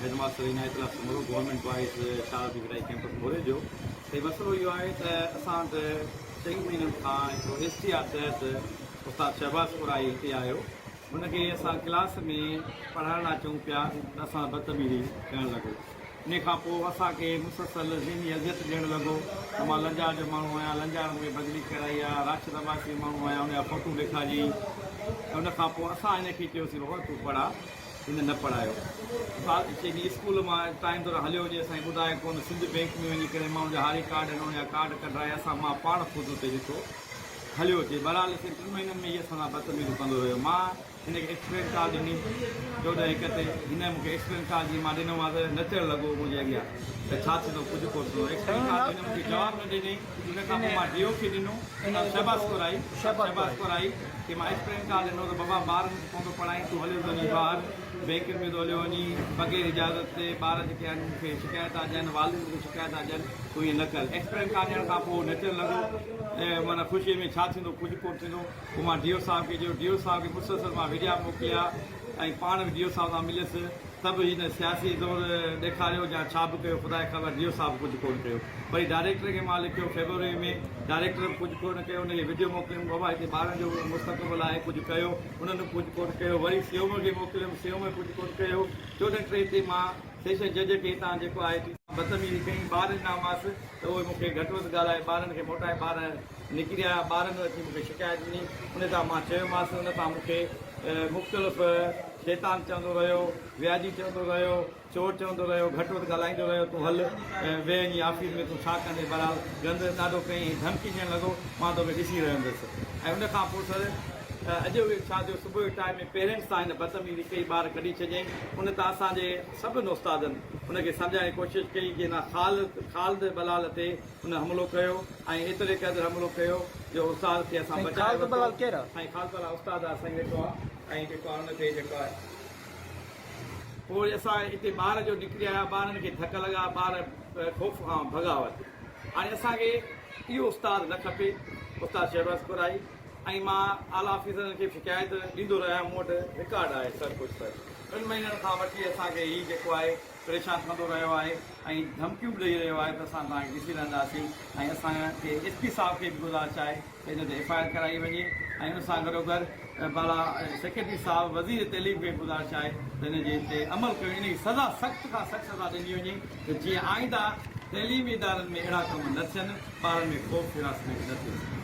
Head master Inayat Ullah Soomro government boys Shah Latif Bhittai campus Mori جو سائين مسئلو اهو آهي ته اسان وٽ چئن مهينن کان هڪڙو ايس ٽي آر تحت استاد شهباز ڪورائي هتي آيو ان کي اسان ڪلاس ۾ پڙهائڻ لاء چئون پيا ته اسان سان بدتميزي ڪرڻ لڳو ان کان پوء اسان کي مسلسل ذهني اذيت ڏيڻ لڳو ته مان لنجار جو ماڻهو آهيان لنجار مون کي بدلي ڪرائي آهي راشد عباسي جو ماڻهو آهيان ان جا فوٽو ڏيکاريائين ۽ ان کان پوء اسان هن کي چيوسين بابا تون پڙهاء هن نه پڙهايو. چئي ڏينهن اسڪول مان ٽائيم دوران هليو وڃي اسان کي ٻڌائي ڪونه سنڌ بئنڪ ۾ وڃي ڪري ماڻهن جا هاري ڪارڊ آهن انهن جا ڪارڊ ڪڍرائي اسان مان پاڻ خود اتي ڏٺو هليو اچي بهرحال اسين ٽن مهينن ۾ هي اسان سان بدتميزون ڪندو رهيو مان هن کي ايڪسپلين ڪارڊ ڏني 14 هڪ تي هن مون کي ايڪسپلين ڪارڊ جيئن مان ڏنومانس نچڻ لڳو منهنجي اڳيان ته ڇا ٿيندو ڪجهه ڪونه ٿيندو ايڪسپلين ڪارڊ هن مون کي جواب نه ڏنائين ان کان پوء مان ڊي او کي ڏنو شهباز ڪورائي شهباز ڪورائي کي مان ايڪسپلين ڪارڊ ڏنو ته بابا ٻارن کي ڪونه ٿو پڙهائين تون هليو ٿو وڃين ٻاهر بئنڪن ۾ ٿو هليو وڃين بغير اجازت تي ٻار جيڪي آهن مون کي شڪايت ٿا ڏين والدين مون کي شڪايت ٿا ڏين تون ائين نه ڪر ايڪسپلين ڪارڊ ڏيڻ کان پوء نچڻ لڳو معنيٰ خوشي ۾ ڇا ٿيندو ڪجهه ڪونه ٿيندو پوء مان ڊي او صاحب کي چيو، ڊي او صاحب کي مسلسل مان وڊيا موڪليا ۽ پاڻ به ڊي او صاحب سان مليس ته به هن سياسي زور ڏيکاريو يا ڇا به ڪيو خدا کي خبر ڊي او صاحب ڪجهه ڪونه ڪيو. وري ڊائريڪٽر کي مان لکيو فيبروري ۾ ڊائريڪٽر به ڪجهه ڪونه ڪيو ان کي وڊيو موڪليم بابا هتي ٻارن جو مستقبل آهي ڪجهه ڪيو انهن به ڪجهه ڪونه ڪيو وري سي ايم کي موڪليم سي ايم ڪجهه ڪونه ڪيو 14 ٽي تي مان سيشن جج کي هتان جيڪو آهي بدتميزي ڪئي ٻار ڏنامانس ته اهي مون کي گهٽ وڌ ڳالهائي ٻارن کي موٽائي ٻار نڪري آيا، ٻارن اچي مون کي شڪايت ڏني، ان تان مان چيومانس، ان تان مون کي مختلف شيطان چوندو رهيو، وياجي چوندو رهيو، چور چوندو رهيو، گهٽ وڌ ڳالهائيندو رهيو، تون هل ويهه وڃي آفيس ۾ تون ڇا ڪندين، بهرحال گند ڏاڍو ڪيائين ۽ ڌمڪي ڏيڻ لڳو، مان توکي ڏسي رهندس ۽ ان کان پوء سر اڄ به ڇا ٿيو صبح جو ٽائيم ۾ پيرنٽس سان هن بدتميزي ڪئي، ٻار ڪڍي ڇڏيائين، ان تان اسان جي سڀن استادن ان کي سمجهائڻ جي ڪوشش ڪئي جنهن خالد خالد بلال تي ان حملو ڪيو ۽ ايتري قدر حملو ڪيو جو استاد کي اسان سائين بچائي خالد ورتو. بلال ڪير آ؟ سائين خالد بلال استاد آ سائين ويٺو آ ۽ جيڪو آ ان تي جيڪو آ پوء وري اسان اتي ٻار جو نڪري آيا ٻارن کي ڌڪ لڳا ٻار خوف کان ڀڳا وت هاڻي اسان کي اهو استاد نه کپي استاد شهباز ڪورائي ۽ مان اعليٰ آفيسرن کي به شڪايت ڏيندو رهيو آهيان مون وٽ رڪارڊ آهي سڀ ڪجهه سر ٽن مهينن کان وٺي اسان کي هي جيڪو آهي پريشان ڪندو رهيو آهي ۽ ڌمڪيون به ڏئي رهيو آهي ته اسان توهان کي ڏسي رهنداسين ۽ اسان کي ايس پي صاحب کي به گذارش آهي ته ان تي ايف I R ڪرائي وڃي ۽ ان سان گڏوگڏ بالا سيڪريٽري صاحب وزير تعليم کي به گذارش آهي ته ان جي تي عمل ڪيو ان کي سزا سخت کان سخت سزا ڏني وڃي ته جيئن آئنده تعليمي ادارن ۾ اهڙا ڪم نه ٿين ٻارن ۾ خوف هراسمينٽ نه ٿئي.